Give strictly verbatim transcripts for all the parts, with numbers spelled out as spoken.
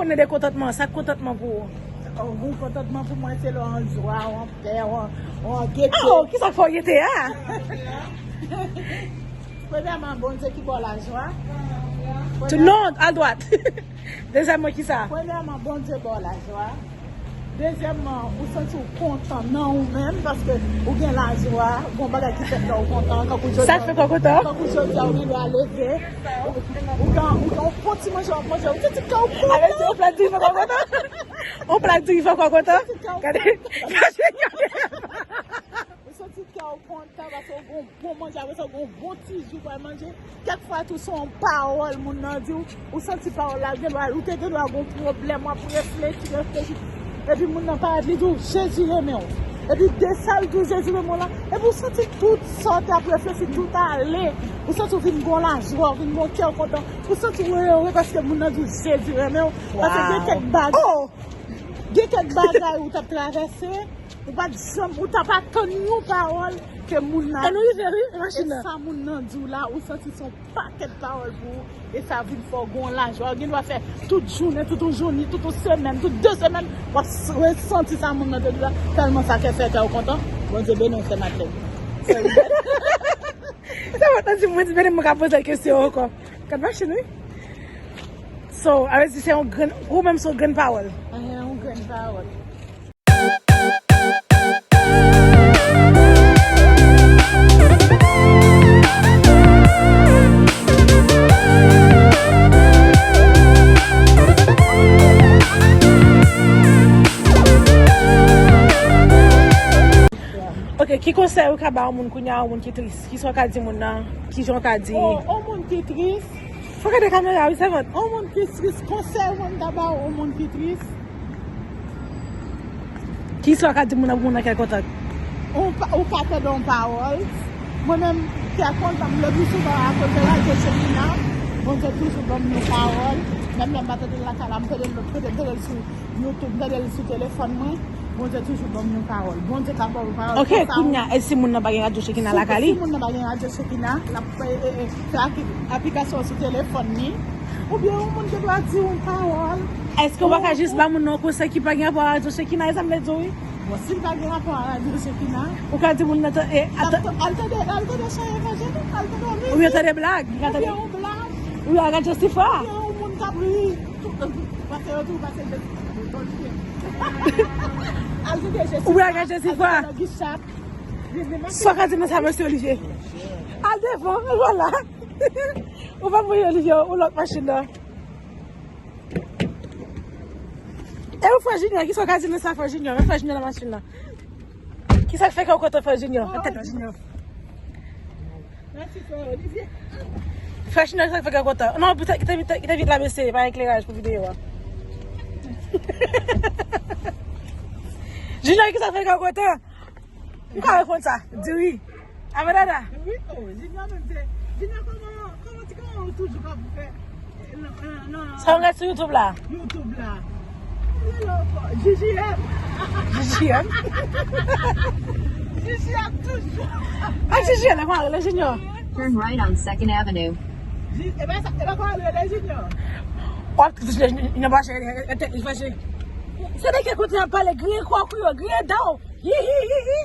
Jounen de kontantman, sa k kontantman pou ou? Oh, wi, kontantman pou mwen se lè w an jwa, w an pè, w an, w an gete. Oh, kisa k fè w gete a? Premyèman, Bondye ki ba w lajwa. Non, al dwat. Dezyèmman, kisa? Premyèman, Bondye ba w lajwa. Dezyèmman, ou santi w kontan nan ou menm paske ou gen lajwa, gon bagay ki fèt nan ou kontan, kankou jodi a. Sa k fè kò kontan? Kankou jodi a, ou gen dwa leve, ou, ou gen, ou gen yon bon ti manje w ap manje, ou santi kè w kontan. Avèk yon plat diri fè kò kontan. Yon plat diri fè kò kontan. Gade, gade, gade. Ou santi kè w kontan paske w gon bon manje, apre sa w gon bon ti ji w pral manje. Kèk fwa tou se yon pawòl moun nan di w, ou santi pawòl la gen dwa, ou te gen dwa gon pwoblèm, w ap reflechi, reflechi. Epi moun nan parèt li di w, Jezi renmen w. Epi de sa l di w, Jezi renmen w la, epi ou santi tout sa w t ap reflechi, tout ale. Ou santi w vin gon lajwa, w vin gon kè kontan. Ou santi w ere paske moun nan di w, Jezi renmen w. Paske gen kèk bagay, gen kèk bagay ou t ap travèse, ou pa t janm, ou t ap atann yon pawòl ke moun nan. E nou rive, wi, machin nan. E sa moun nan di w la, ou santi se yon pakèt pawòl pou ou, e sa vin fè w gon lajwa. Ou gen dwa fè tout jounen, tout yon jounen, tout yon semèn, tout de semèn, w ap s-, resanti sa moun nan te di w la, tèlman sa fè kè w kontan. Bondye beni w, sè Madeleine. Sa mwen di, mwen di, beni mwen ka poze l kesyon ankò. Gad machin, wi. So, a vle di se yon grenn, ou menm se yon grenn pawòl. Yon grenn pawòl. Ok, ki konsèy ou ka ba yon moun kounye a, yon moun ki tris? Kisa w ka di moun nan? Kijan w ka di? Oh, yon moun ki tris. Fò gade kamera, wi, sèvant. Yon moun ki tris, konsèy mwen ta ba yon moun ki tris. Kisa w ka di moun nan pou moun nan kè kontan? Ou pa, ou pa tande yon pawòl. Mwen menm, kè kontan, m le pli souvan akoz de Radio Chekina. Bondye toujou ban m yon pawòl. Menm lè m pa tande l lakay la, m tande l lòt kote, m tande l sou YouTube, m tande l sou telefòn mwen. Bondye toujou ban m yon pawòl. Bondye ka ba w yon pawòl. Ok, konsa, kounye a, e si moun nan pa gen Radio Chekina lakay li? Si moun nan pa gen Radio Chekina, l ap fè, e, e, fè apli-, aplikasyon sou telefòn li. Oubyen yon moun gen dwa di yon pawòl. Èske w pa ka jis ba moun nan yon konsèy ki pa gen rapò a Radio Chekina, e sa m vle di w, wi? Bon, si l pa gen rapò a Radio Chekina, ou ka di moun nan, e, al tande, al tande chan evanjelik, al tande yon mizik. Oubyen tande blag, li ka tande. Oubyen yon blag. Oubyen al gade Jessifa. Oubyen yon moun k ap ri. Paske yo tou pase Jessifa. Al tande Jessifa. Oubyen al gade Jessifa. Al tande Guy Chap. Sa w ka di nan sa, mesye Olivier? Al devan, vwala. Ou pa voye Olivier, ou lòk machin nan. E ou frè Junior, kisa w ka di nan sa, frè Junior? Men frè Junior nan machin nan. Kisa k fè kè w kontan, frè Junior? Nan tèt frè Junior. Mèsi, frè Olivier. Frè Junior, kisa k fè kè w kontan? Non, kite, kite, kite, kite vit la, mesye, pa ekleraj pou videyo a. Junior, kisa k fè kè w kontan? M ka reponn sa. Diri. Avè dada. Wi, oh, Junior menm se, Junior, kòman, kòman ti, kòman ou toujou ka fè? Nan, nan, nan. Sa w gade sou YouTube la? YouTube la. J J M. J J M? J J M toujou. A J J M, la, kòman rele Junior? Turn right on Second Avenue. J-, e pa sa, e pa kòman rele Junior? W ap touche Junior, pa chè, tèt li fache. Se de ki kote y ap pale, griyen kò kou yo, griyen dan w. Hi, hi, hi, hi.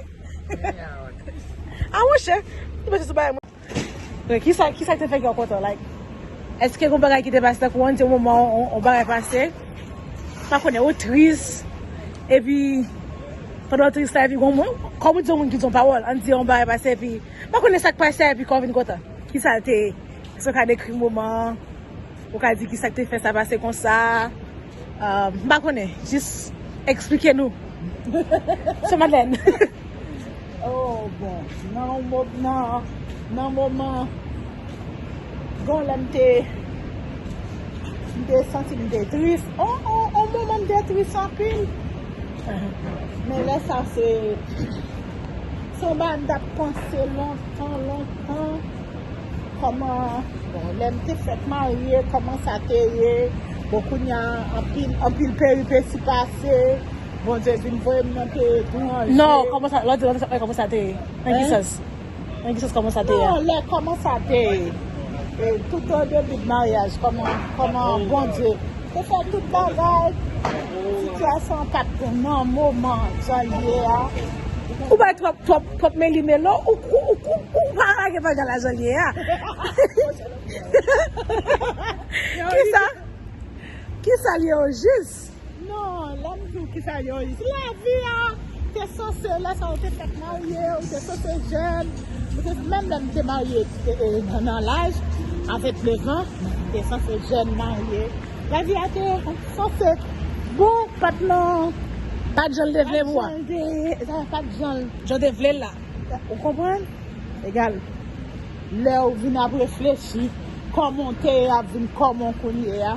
A, monchè, li pase sou bagay mwen. Kisa, kisa ki te fè kè w kontan? Like, èske gon bagay ki te pase, tankou w ann di yon moman, yon, yon bagay pase, pa konnen, ou tris, epi, pandan w tris la, epi gon moun, kòm ou di yon moun ki di yon pawòl, ann di yon bagay pase, epi, pa konnen sa k pase, epi kè w vin kontan. Kisa l te ye? Èske w ka dekri moman an? Ou ka di kisa k te fè sa pase konsa? Euh, m pa konnen. Jis eksplike nou. Sè Madeleine. Oh, bon. Nan yon mo-, nan, nan moman, gon lè m te, m te santi m te tris. On, on, on moman m te tris anpil. Men lè sa se, se yon bagay m t ap panse lontan, lontan. Kòman, bon, lè m te fèk marye, kòman sa te ye? Bon, kounye a, anpil, anpil peripesi pase. Bondye vin voye m nan peyi etranje. Non, kòman sa, lè w di, lè w di sa, kòman sa te ye? Nan ki sans? Nan ki sans kòman sa te ye? Non, lè kòman sa te ye? E, tout o debi de maryaj, kòman, kòman Bondye Fè tout bagay. Sitiyasyon an pa t bon nan moman jan l ye a. Ou bay twòp, twòp, twòp meli melo, ou, ou, ou, ou, ou pa lage bagay la jan l ye a. Kisa? Kisa l ye ojis? Non, lè m di w kisa l ye ojis. Lavi a te sanse, lè sa ou te fèk marye, ou te sanse jèn, ou te, menm lè m te marye, e, e, nan, nan laj, a vennde zan, m te sanse jèn marye. Lavi a te sanse bon, pa t nan, pa t jan l te vle pou a. Pa t jan l te, pa t jan l, jan l te vle l la. Ou konprann? Egal. Lè w vin ap reflechi, kòman w te ye ap vin kòman w kounye a.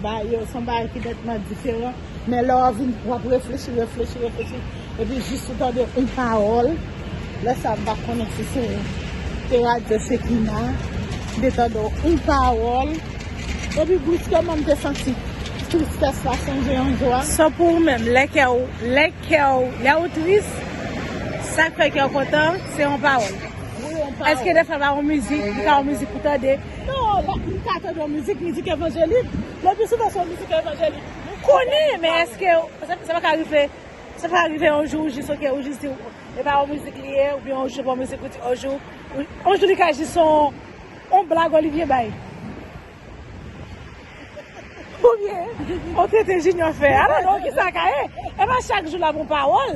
Bagay yo, se yon bagay ki nètman diferan. Men lè w vin, w ap reflechi, reflechi, reflechi. Epi jis ou tande yon pawòl. Lè sa a m pa konnen si se te radyo Sekina. M te tande yon pawòl. Epi briskman m te santi tristès la chanje an jwa. Sa pou ou menm, lè kè w, lè kè w, lè ou tris, sa k fè kè w kontan, se yon pawòl. Wi, yon pawòl. Èske defwa pa yon mizik, li ka yon mizik pou tande? Non, lè m ka tande yon mizik, mizik evanjelik. Le pli souvan se yon mizik evanjelik. M konnen, men èske sa, sa pa ka rive, sa pa ka rive yon jou ou jis, oke, ou jis di, e pa yon mizik li ye, oubyen yon jou se pa yon mizik ou di, yon jou, yon jou li ka jis yon, yon blag Olivier bay. Oubyen, yon tenten Junior fè. I don't know, kisa ka ye? E pa chak jou l ap yon pawòl.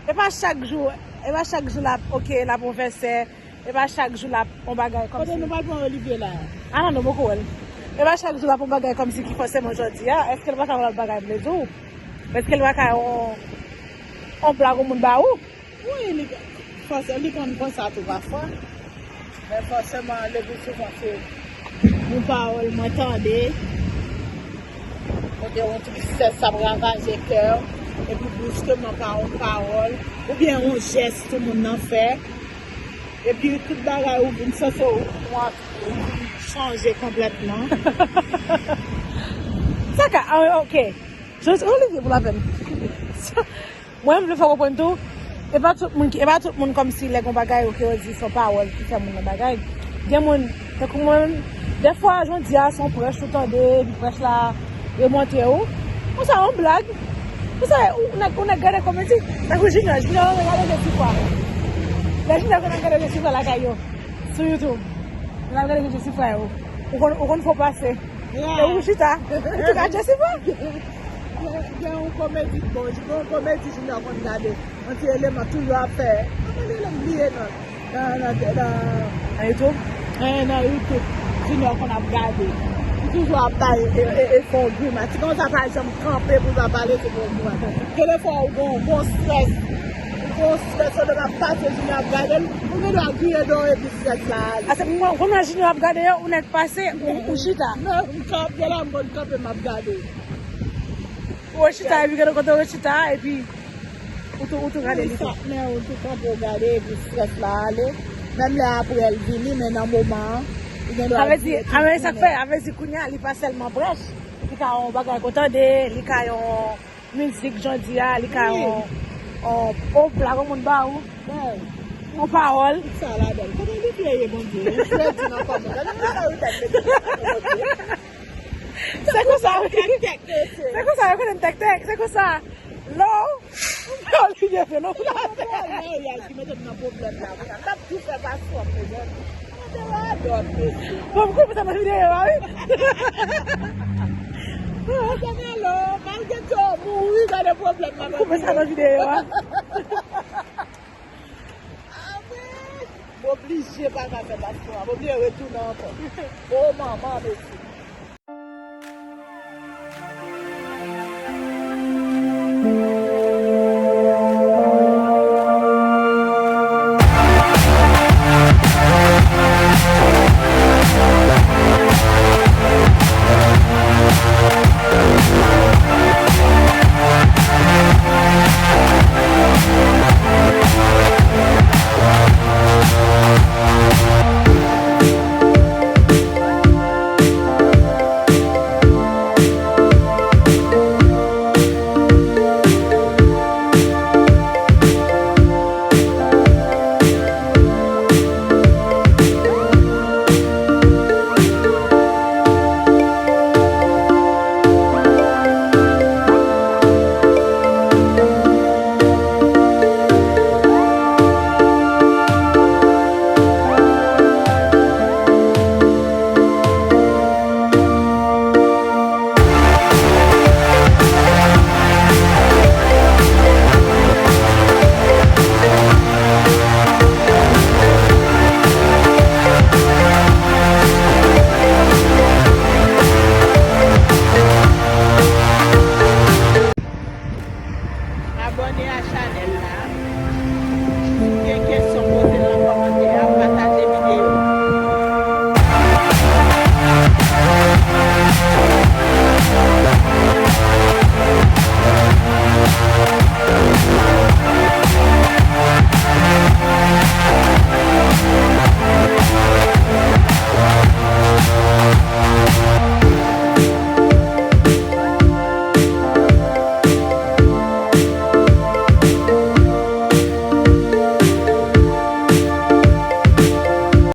E pa chak jou, e pa chak jou l ap, oke, l ap yon vèsè. E pa chak jou l ap yon bagay kòmsi. Kote nou pral pran Olivier la? I don't know, m poko wè l. E pa chak jou l ap yon bagay kòmsi ki fòseman jodi a. Èske l pa ka yon lòt bagay m vle di w? Èske l pa ka yon, yon blag yon moun ba ou? Wi, li, fòse, li konn konsa tou pafwa. Men fòseman, le pli souvan se yon pawòl mwen tande. Kote yon tristès ap ravaje kè w. Epi briskman pa yon pawòl. Oubyen yon jès tou moun nan fè. Epi tout bagay ou vin sanse w, w, ou vin chanje konplètman. Sa ka, ah, ok. Jodi, Olivier pou lapèn. Mwen, m vle fè w konprann tou, e pa tout moun ki, e pa tout moun kòmsi lè gon bagay ou ke yo di se yon pawòl ki fè moun nan bagay. Gen moun, tankou mwen, dèfwa, jan w di a, se yon prèch ou tande, epi prèch la remonte ou. Konsa, yon blag. Konsa, ou nèk, ou nèk gade komedi. Tankou Junior, Junior renmen gade Jessifra. Lè Junior konn ap gade Jessifra lakay yo, sou YouTube. Lè ap gade Jessifra yo. Ou konn, ou konn fò pase. Yeah. E ou chita. Ou tou ka Jessica. Gen, gen yon komedi, bon, gen yon komedi Junior konn gade. Yon ti eleman toujou ap fè. Kòman li rele, m bliye non. Nan, nan, nan, nan YouTube? Eh, nan YouTube. Junior konn ap gade. Li toujou ap bay e, e, e fè w grimas. Ti konsa pa janm kanpe pou l pa pale, se fè w grimas. Gen de fwa ou gon, gon strès. Ou gon strès, ou ap pase Junior ap gade l. Ou gen dwa griye do epi strès la ale. Ase mwen, kounye a Junior ap gade yo, ou nèk pase, ou, ou chita. Non, m kanpe la, m konn kanpe, m ap gade. Ou chita, epi gade kote ou chita, epi ou tou, ou tou gade li tou. Men ou tou kanpe, ou gade, epi strès la ale. Menm lè apre l vini, men nan moman an, ou gen dwa griye tou. Sa vle di, sa k fè, sa vle di kounye a, li pa sèlman prèch, li ka yon bagay ke w tande, li ka yon mizik, jan w di a, li ka yon, yon, yon blag yon moun ba ou. Yon pawòl. Tout sa ladan l. Kote Olivier ye, Bondye? Yon fredi nan kò mwen. Gade sa yo tèt mete nan kò Bondye. Se konsa, wi. Se konsa, yo konnen tèktèk. Se konsa. Lò, Olivier fè non. Maryaj ki mete m nan pwoblèm la, wi. M ap tou fè paspò, mezanmi. Bon, m koupe sa nan videyo a, wi. Anjènèlo, malgre ke w mouri, gade pwoblèm nan. M koupe sa nan videyo a. Ah wi. M oblije pa ka fè paspò a. M oblije retounen ankò. O manman, mesye.